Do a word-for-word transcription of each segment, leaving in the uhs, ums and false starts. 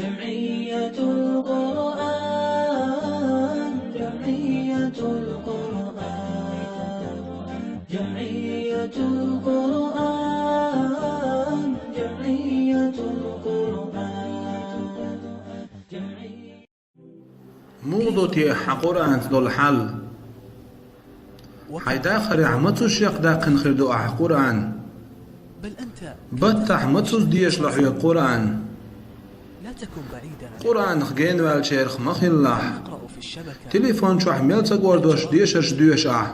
جمعية القرآن، جمعية القرآن، جمعية القرآن، جمعية القرآن. Муха ду те хьан Къуръанца долу хьал? Хьайн дахарехь мацу шех даьккхина хир ду ахь Къуръан? Баттахь мацуза дешало хьоьга Къуръан? Къуръанах генаваьллачарах ма хилалахь. Телефон чохь мел ца гӀордош дешарш доьшу ахь,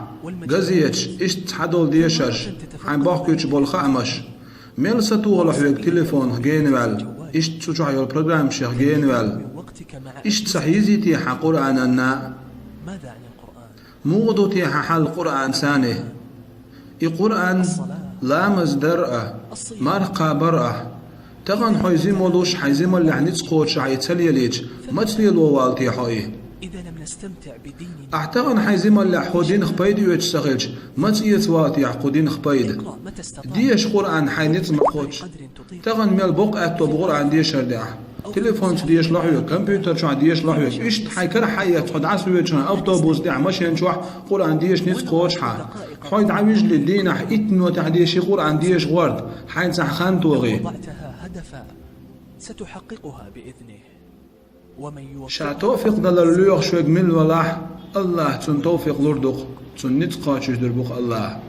газеташ, иштта цхьадолу дешарш, хьайн бохкуьйтуш болу хаамаш. Мел сатухало хьоьга телефонах генаваьлла, иштта цу чохь йолу программашех генаваьлла? Иштта ца хьийзий те хьан Къуръананна? Муха ду те хьан хьал Къуръанца? И Къуръан ламаз дар а, марха кхабар а. Тахана хьо зина волуш, хьайн зималлехь ницкъ кхочушшехь и ца лелийча, маца лело валла те хьо и? Ахь тахана хьайн зималлехь хьо динах пайда оьцуш ца хилча, маца эца валла те хьо кху динах пайда? Деша Къуръан хьайн ницкъ ма кхоччу. Тахана мел боккха аьтто бу Къуръан дешар дехь. Телефонца дешало хьоьга, компьютер чохь дешало хьоьга. Иштта хьайн карахь хьаэцча хьо дӀасавоьдуш, автобус тӀехь, машен чохь Къуръан деша ницкъ кхочушшехь. Хьо дӀавижале дийнахь итт минотехь деши Къуръан деша гӀорта, хьайна цхьа хан тохий. Ша товфикъ далар лоьхуш верг мила валахь, АллахӀа цунна товфикъ лур ду-кх, цунна ницкъ кхочуьйтур бу-кх АллахӀа.